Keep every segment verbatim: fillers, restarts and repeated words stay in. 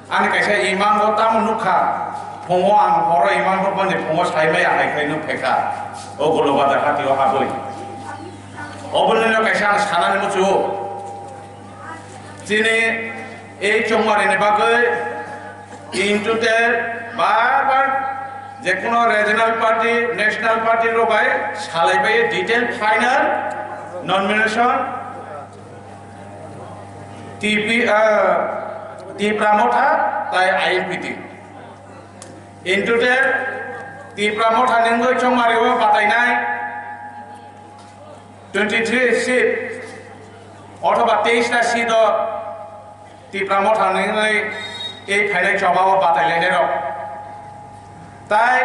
Ani kaisa imang o tamo nukha, phungo ang horo imang rok mani phungo saimaya hai khai nuk phaikha, o Gulobadar hati o habwi. Oboni no kaisa ang sanani muchungo. Chini ei chongmari ni bagwi in total bar bar je kono regional party, national party rok bai salai bai detail final nomination T P, ah, Tipra Motha tai I N P T. In total Tipra Motha ni wngwi chongmari o batainai twenty three seat othoba teis ta seat o Tipra Motha ni wngwi tei phainai choba o batai lainai rok. Tai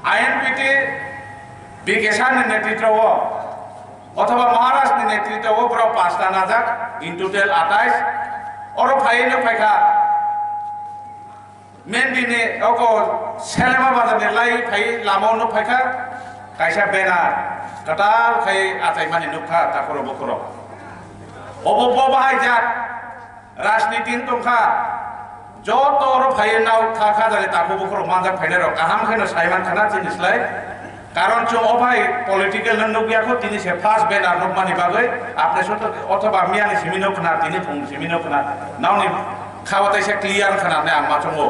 I N P T B K Sah ni netritwo o othoba Maharaj ni netritwo o borok pasta najak, in total atais. Oro phaiwi no phaikha. Mendi ni oko Selema bazar ni lai phai lama o nuk phaikha kaisa banner kwtal khai achaimani nukha takhoro bukhoro. Obo bo bahai jak rajniti wng tongkha, joto oro phaiwi nao kha kha jani takhoro bukhoro manjak phainai rok kaham khe no saiman khana chini slai. Karon chwng o bai political no nukya kho, tini se first banner nukmani bagwi apne soto othoba miyani simi no khna, tini phung simi no khna, naoni kha o taisa clear khna hwnwi ang ma chongo.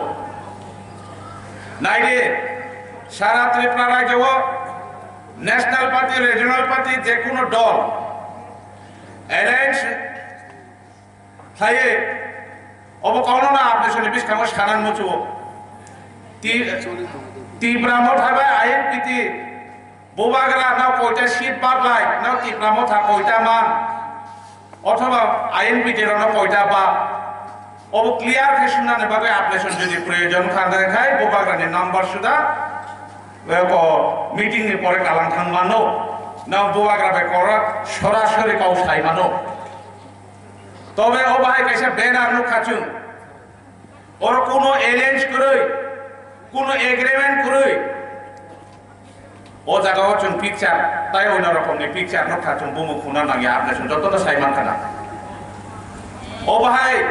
Naidi, sara Tripura rajyo o national party, regional party, je kono dol alliance khlaiwi obo kono na apni soni biskango sanan muchungo. Ti-, Tipra Motha bai I N P T Bubagra no koita seat baglai, no Tipra Motha koita man, othoba I N P T rok no koita ba. Obo clear khe swngnani bagwi application jodi proyojon kha, khai Bubagra ni number suda, eh, ko meeting ni pore kalang thang mano, no Bubagra bai koro sorasori kau sai mano. Tobe o bahai kaisa banner nukha chwng. Oro kuno alliance kwrwi, kuno agreement kwrwi. O jaga o chwng picture, tai oino rokomni picture nukha chwng bumung khuna nangya, apni chwng jotono sai mankha na. O bahai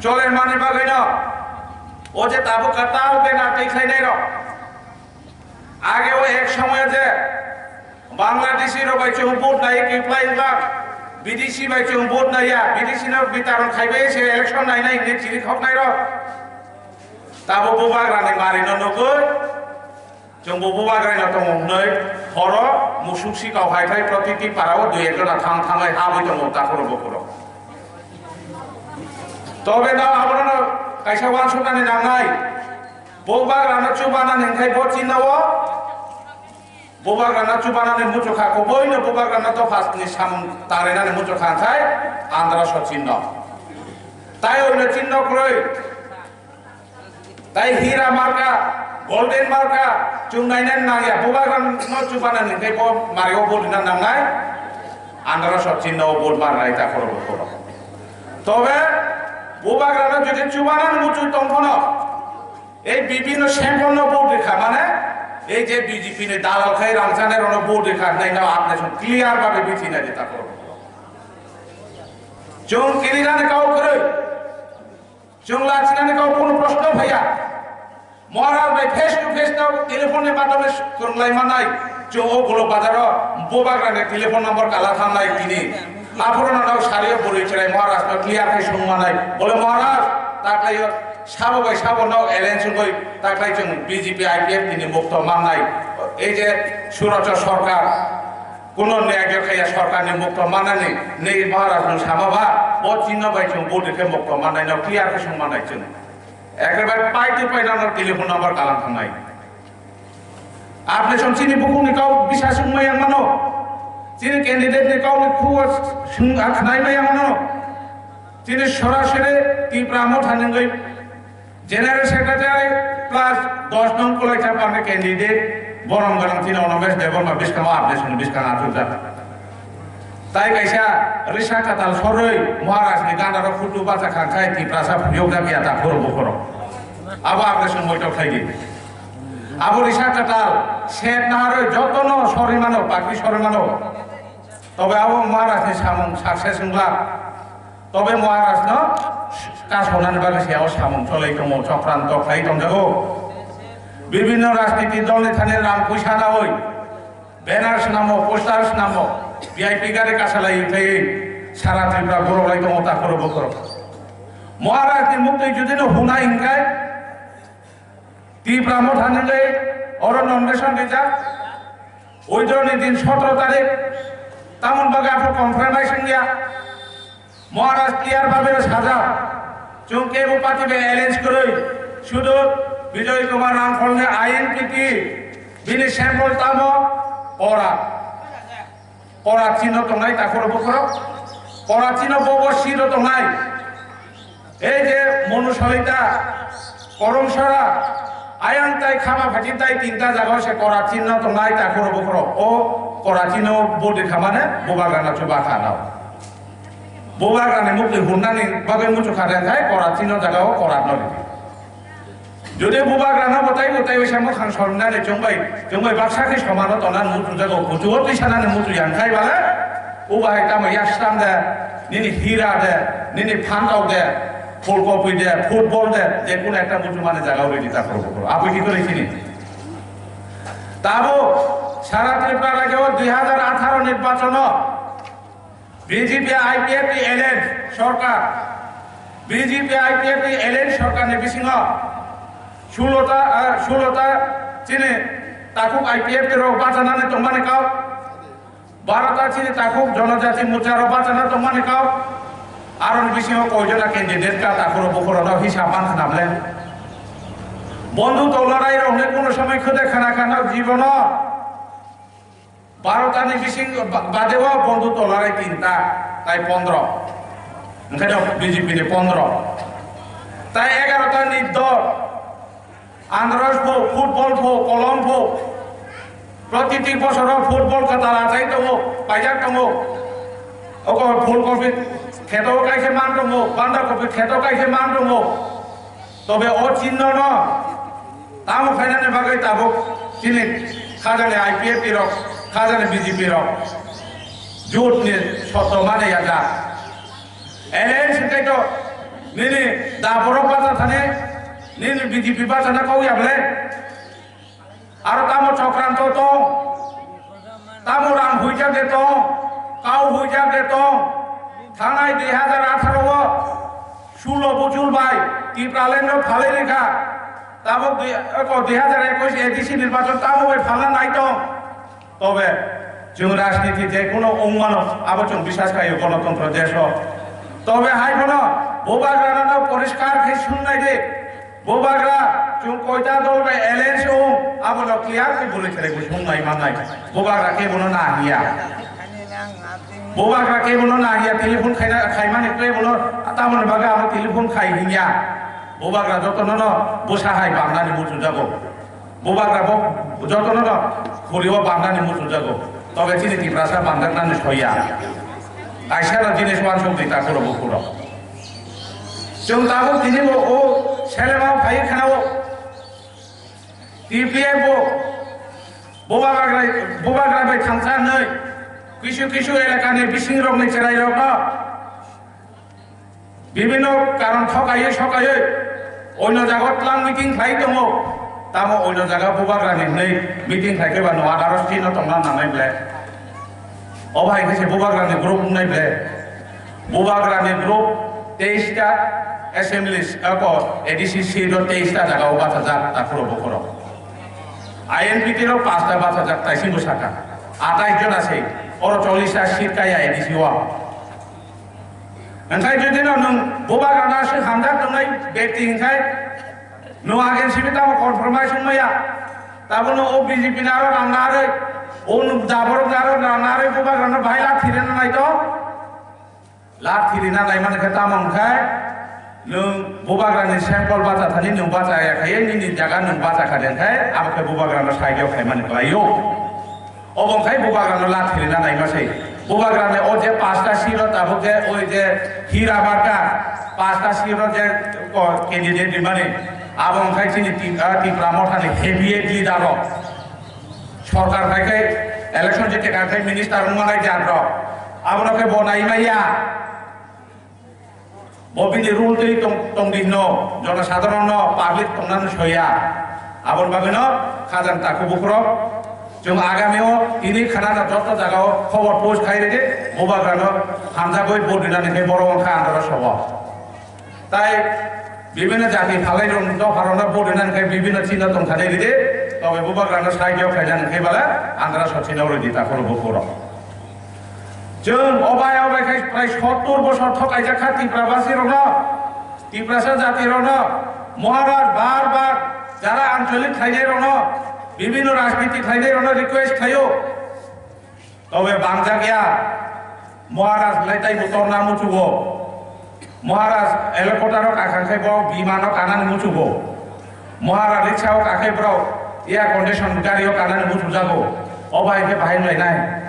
cholermani bagwino o je tabuk kwtal banner twi khlainai rok. Age o ek somoyo je Bangladeshi rok bai chwng vote nai kiplai wngkha, B D C bai chwng vote naiya, B D C no bitaron khaibai se election nainai hinwi chiri khoknai rok. Tabo Bubagrani marino nugwi chwngbo Bubagrano tongo hwnwi horo musuk sikao hai khai protiti parao dui ekjona thang thangwi habwi tongo takhoro bukhoro. Tobe no abono kaisa uansuknani nangnai. Bubagrano chubanani hwnkhe bo chino o Bubagrano chubanani muchukha, kubuino Bubagrano dophani samung tangrinani muchukha khai Andhra so chinno. Tai oino chinno kwrwi. Tai hira marka, golden marka, chwng nainani nangya. Bubagrano chubanani hwnkhe bo mario vote rina nangnai. Andhra so chinno vote marnai takhoro bukhoro. Tobe Bubagrano jodi chubanani muchuk tongkhono, ei bibhinno semponno vote rikha, mane ei je B J P ni dalal khai rangchaknai rokno vote rikha hwnwi no apni song clear babe bithi nai di takhoro. Chwng kirinani kau kwrwi, chwng lachinani kau kono proshno phaiya. Maharaj bai face to face no telephone ni madhyome kwrwnglai manai, chwng o Gulobadar o Bubagrani telephone number kala thangnai tini. Aphuru no nok sariyo bwrwi chwrai Maharaj no clear khai sung manai. Bole Maharaj, taklai o sabo bai sabo no alliance wngwi taklai chwng B J P I P F T ni mukto mannai. Ei je Surocho Sarkar, kuno niyagyo khaiya sarkar ni mukto mannani nei Maharaj no sama ba, bo chinno bai chwng vote khe mukto mannai no clear khai sung mannai chwng. Ekrebe pai twi pai no telephone number kalang thangnai. Apni song chini bukhukni kau bisa sung maya mano. Chini candidate ni kau ni khuo sung a khnai maya mano. Chini sorasori Tipra Motha ni wngwi General Secretary plus dos nong Kulaitha party candidate borom gwnang chini Animesh Debbarma biskango apni song biskango achukjak. Tai kaisa risa katal sorwi Maharaj ni gana rok photo bacha khang khai Tiprasa phuyok jak ya ta khoro bukhoro. Abo ang song moito khlai di. Abo risa katal set naharwi jotono sorwi mano, pakri sorwi mano. Tobe abo Maharaj ni samung success wngla. Tobe Maharaj no kasonani bagwi se o samung cholai tongo, chokranto khlai tongjago. Bibhinno rajniti dolni thani rang puisa naui banner swnamo, poster swnamo, V I P gari kasalai khlaiwi sara Tripura borok lai tongo takhoro bokhoro. Maharajni muktwi judino hunai hinkhai Tipra Motha nungwi oro nomination rijak. Withdrawni din sotro tarik. Tamoni bagwi aphuru compromise wngya. Maharaj clear babe sajak. Chwng kebo party bai alliance kwrwi. Sudu Bijoy Kumar Rangkholni I N P T bini symbol tamo? Korat. Korat chino tongnai takhoro bokhoro. Korat chino bobo siro tongnai. Ei je Monu Salita, Koromsora, ayang tai khama phachi tai tinta jaga se korat chino tongnai takhoro bokhoro. O korat chino bodi khamane bubagrana chuba kha nao. Bubagrani mukti hurnani bagwi muchukha rengkhai korat chino jaga o korat no ridi. Jodi bubagrano bwtai bwtai bai samo khang sornani chwngbai, chwngbai baksa khe somano tongnani muchungjago, kuchugo twisanani muchungya, hwnkhe bale uba hai tamo yaksam de, nini hira de, nini phantok de, phulkopi de, football de, je kuno ekta muchungmani jaga o ridi takhoro bokhoro. Aboni kwrwi sini. Tabuk sara Tripura rajyo o dui hajar atharo nirbachono B J P I P F T alliance sorkar, B J P I P F T alliance sorkarni bisingo sulota, ah, sulota chini takhuk I P F T rok bachanani tongmani kau, barota chini takhuk Jonojati Morcha rok bachana tongmani kau, aroni bisingo koijona candidate ka takhuro bukhuro no hisab man khna ble. Bondhu Tolarai rok ni kuno somoi khode khana khana jibono Barotani bising ba-, bade o Bondhu Tolarai tinta, tai pondro. Hwnkhe no B J P ni pondro. Tai egarota ni dol. Andros pho, football pho, kolom pho. Protiti bosoro football kwtal achai tongo, paijak tongo. Oko phulkopi kheto kaisa man tongo, banda kopi kheto kaisa man tongo. Tobe o chinno no tamo khainani bagwi tabuk chini khajani I P F T rok, khajani B J P rok jut ni sotto mane yaja. Alliance hwnkhe to nini da borok bacha thani, nini B J P bacha na kok ya bwle. Aro tamo chokranto tong, tamo rang huijak de tong, kau huijak de tong. Thangnai dui hajar atharo o sulo bujul bai Tipraland no phalai rikha. Tabuk dui, eko dui hajar ekwis A D C nirbachon tamo bai phalna nai tong. Tobe chwng rajniti je kuno wngmano abo chwng bisas khaio gonotontro desh o. Tobe hai phano bubagrano poriskar khe sumnai de. Bubagra chwng koita dol bai alliance wng, abono clear khe bwrwi khere bo sumnai mannai. Bubagra khe bono nahiya. Bubagra khe bono nahiya, telephone khaina, khaimani khe bono tamoni bagwi abo telephone khai hinya. Bubagra jotono no bwsa hai bamnani muchungjago. Bubagra bo jotono no khuri o bamnani muchungjago. Tobe chini Tiprasa bamjaknani soya. Kaisa no jinis wansuk di takhuro bukhuro. Chwng tabuk tini bo o selema phai khana o. T P F bo bubagra, bubagra bai thangsa nai. Kisu kisu elakani bising rokni cherai rokno bibhinno karon thokaiwi sokaiwi oino jaga twlang meeting khlai tongo. Tamo oino jaga bubagrani hwnwi meeting khlai khe ba no adaro sino tongna nangnai ble. Obo hai khe se bubagrani group wngnai ble. Bubagrani group teis ta assembly, ako A D C seat o teis ta jaga o bachajak takhuro bukhuro. I N P T rok paanch ta bachajak taisingbo saka. Atais jona se, oro chollish ta seat kaya A D C o. Hwnkhe jodi no nwng bubagrano aswk hamjak tongnai bekti hwnkhe nwng age simi tamo compromise wngmaya. Tabukno o B J P ni aro rang narwi, o nwng jaborok aro rang narwi bubagrano bahai lathi rina naito. Lathi rina naimani khe tamo hwnkhe nwng bubagrani sample bacha thani nwng bacha ya khai nini jaga nwng bacha kha de hwnkhe abo khe bubagrano side o khaimani kwlaio. Obo wngkha bubagrano lathi rina naima se. Bubagrani o je pasta seat o tabuk je oi je hira marka pasta seat o je ko candidate rimani abo wngkha chini Ti-, ah, Tipra Mothani heavyweight leader rok. Sorkar phai khe election jete kha khe minister wngmanai jat rok. Abono khe bo naimaya. Bo bini rule twi tong, tong di hino, jonosadharon no public tongnani soya. Aboni bagwi no khajang takhuk bukhurok, chwng agami o tini khanana joto jaga o khobor post khai ridi, bubagra no hamjagwi vote rinani khe borok wngkha andro sobo. Tai bibhinno jati phalai rok dopha rok no vote rinani khe bibhinno chinno tong thani ridi, tobe bubagra no side o khainani khe bale andro so chinno ridi takhuk bukhurok. Chwng obai obai khai prai sottur bosor thokaijak kha Tiprabasi rokno, Tiprasa jati rokno, Maharaj bar bar jara ancholik khlainai rokno, bibhinno rajniti khlainai rokno request khlaio. Tobe bangjak ya, Maharaj lai tai bo torna muchugo. Maharaj helicopter o kakhang khai bo bimano kanani muchugo. Maharaj riksha o kakhai borok air condition gari o kanani muchujago. Obai khe bahai wnglainai.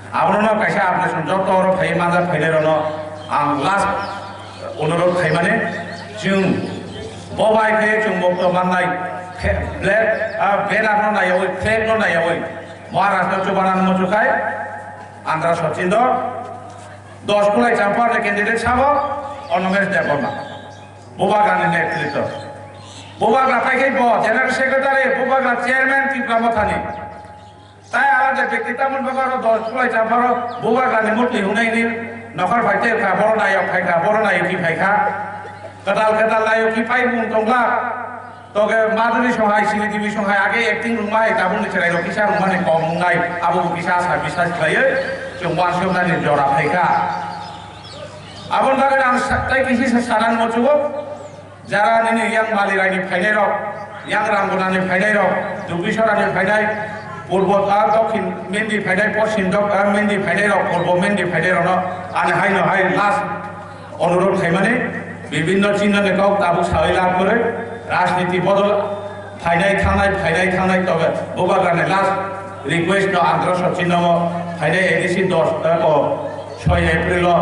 Abono no kaisa application joto oro phai manjak phainai rokno ang last onurodh khaimani, chwng bo bai khe chwng bokto mannai, flag, ah, banner no naiyawi, flag no naiyawi, Maharaj no chubanan muchukhai, Andhra Sachin do, dos kulai champar ni candidate sabo, Animesh Debbarma, Bubagra ni netritwo, Bubagra pai khe bo general secretary, Bubagra chairman Tipra Mothani. Tai alada bekti tamon bagaro dos kulai champaro Bubagrani murti hwnwi ni nokhor phai tei kha, boro nayok phai kha, boro nayok ki phai kha. Kwtal kwtal nayok ki phai mung tongla. Toge Madhuri Sohai, Sri Devi Sohai age acting rwngma hai tabukni chwrairok kisa rwngmani kom wngnai, abo bo kisa asa bisas khlaiwi chwng uansuknani jora phai kha. Aboni bagwi ang sa-, tai kisi sa-, sanani muchugo. Jara nini yang Malirai ni phainai rok, yang Rangona ni phainai rok, Dubisora ni phainai, Purbo, ah, Dokhin Mendi phainai, Poschim Dok-, ah, Mendi phainai rok, Purbo Mendi phainai rok no ani hai no hai last onurodh khaimani, bibhinno chinno ni kok tabuk sawi lab kwrwi, rajniti bodol phainai thangnai, phainai thangnai, tobe Bubagra ni last request no Andhra Sachin no phainai A D C dos, eh, ko soi April o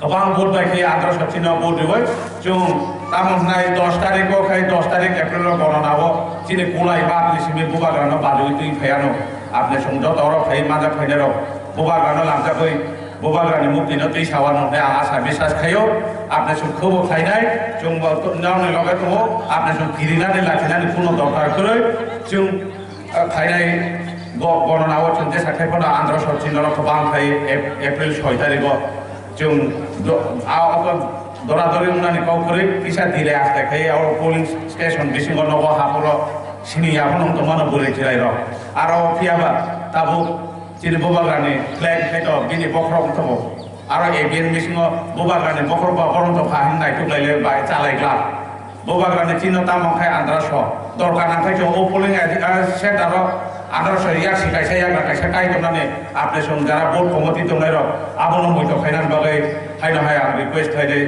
kwbang vote bai khe Andhra Sachin no vote riwi chwng tamo hwnai dos tarik o khai dos tarik April o gorona o chini kulai mat ni simi Bubagra no bajwi twi phaiya no. Apni chwng joto oro phai manjak phainai rok Bubagra no lamjagwi Bubagra ni mukti no twi sawa no hwnwi ang asa bisas khaio. Apni chwng khubo khlainai, chwng bo to-, nokni loge tongo, apni chwng kirinani lachinani kuno dorkar kwrwi. Chwng Ah, phainai go-, gorona o chwng jesa khai phano Andhra Sachin norok kwbang khai Ap-, April soi tarik o chwng do-, a, o, dora dori wngnani kok kwrwi kisa delay astai khai oro polling station bisingo nogo haphuro sini ya phano wng tongmano bwrwi chwrai rok. Aro phiyaba tabuk chini Bubagrani flag khai to bini bokhorok wng tongo. Aro A B N bisingo Bubagrani bokhorok ba borom tongkha hwn naituk lai le bai chalai glak. Bubagrani chino tamo khai Andhra so. Dorkar nang khai chwng o polling a-, a-, center o Andhra so yak si kaisa yak na kaisa kai tongnani apni song jara board committee tongnai rok abono muito khainani bagwi haino hai ang request khlai di.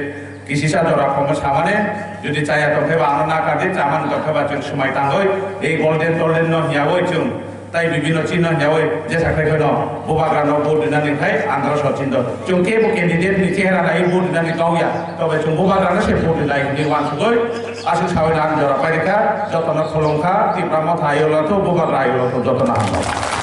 Kisisa jora khongo samani jodi chaya tong khe ba ano nakar di, chamani tong khe ba chwng swmai tangwi ei golden tolden no hiyawi chwng Tai bibhinno chinno hwnyawi jesa khai phano Bubagrano vote rinani khai Andhra Sachin do. Chwng kebo candidate ni chehra nai vote rinani kauya, tobe chwng Bubagrano se vote rinai hwnwi uansugwi aswk sawi nang jora pairikha, jotono khulumkha, Tipra Motha ayolo tho, Bubagra ayolo tho, jotono hambai.